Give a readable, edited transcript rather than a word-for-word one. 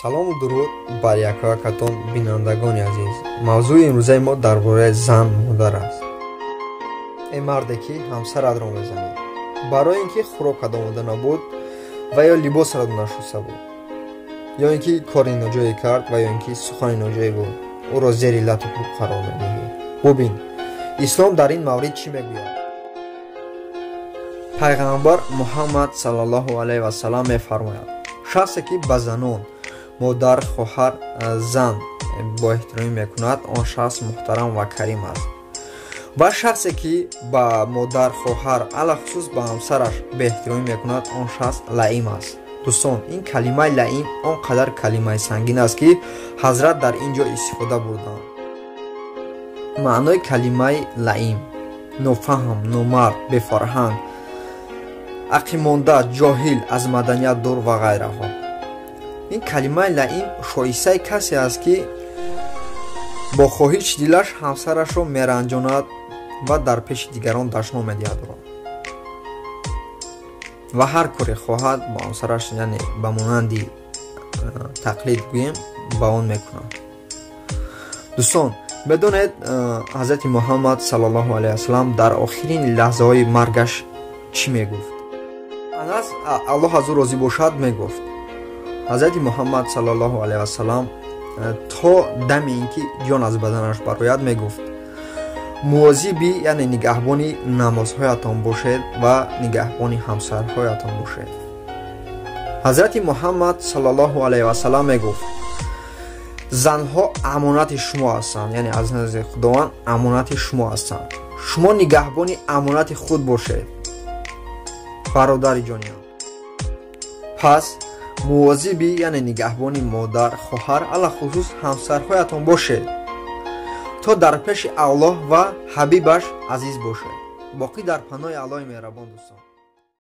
Салому дуруд бар якоякатон, бинандагони азиз. Мавзӯи имрӯзаи мо дар бораи зан модар аст. Э марде, ки ҳамсаратро мезанӣ, барои ин ки хӯрокат омода набуд ва ё либосат нашуста буд, ё ин ки кори ноҷое кард ва ё ин ки сухани ноҷое буд, ӯро зери лату кӯб қарор медиҳӣ. Бубин, ислом дар ин маврид чӣ мегӯяд? Пайғамбар Муҳаммад саллаллоҳу алайҳи васалам мефармояд: шахсе ки ба занон, модар, хоҳар, зан бо эҳтиромӣ мекунад, он шахс муҳтарам ва карим аст, ва шахсе ки ба модар, хоҳар, алахусус ба ҳамсараш беэҳтиромӣ мекунад, он шахс лаим аст. Дӯстон, ин калимаи лаим он қадар калимаи сангин аст, ки ҳазрат дар ин ҷо истифода бурданд. Маънои калимаи лаим нофаҳм, номард, бефарҳанг, ақибмонда, ҷоҳил, аз маданият дур ва ғайраҳо. Ин калимаи лаим шоистаи касе аст, ки бо хоҳиши дилаш ҳамсарашро меранҷонад ва дар пеши дигарон дашном медиҳад ӯро ва ҳар коре хоҳад бо ҳамсараш, яъне ба монанди тақлид гӯем, ба он мекунад. Дӯстон, медонед, ҳазрати Муҳаммад саллаллоҳу алайҳи васалам дар охирин лаҳзаҳои маргаш чӣ мегуфт? Анас, Аллоҳ аз ӯ розӣ бошад, мегуфт: ҳазрати Муҳаммад саллаллоҳу алайҳи васалам то дами ин ки ҷон аз баданаш барояд, мегуфт: мувозиби, яъне нигаҳбони намозҳоятон бошед ва нигаҳбони ҳамсарҳоятон бошед. Ҳазрати Муҳаммад саллаллоҳу алайҳи васалам мегуфт: занҳо амонати шумо ҳастанд, яъне аз назари Худованд амонати шумо ҳастанд, шумо нигаҳбони амонати худ бошед. Бародари ҷониям, пас мувозиби, яъне нигаҳбони модар, хоҳар, алахусус ҳамсарҳоятон бошед, то дар пеши Аллоҳ ва ҳабибаш азиз бошед. Боқӣ дар паноҳи Аллоҳи меҳрабон, дӯстон.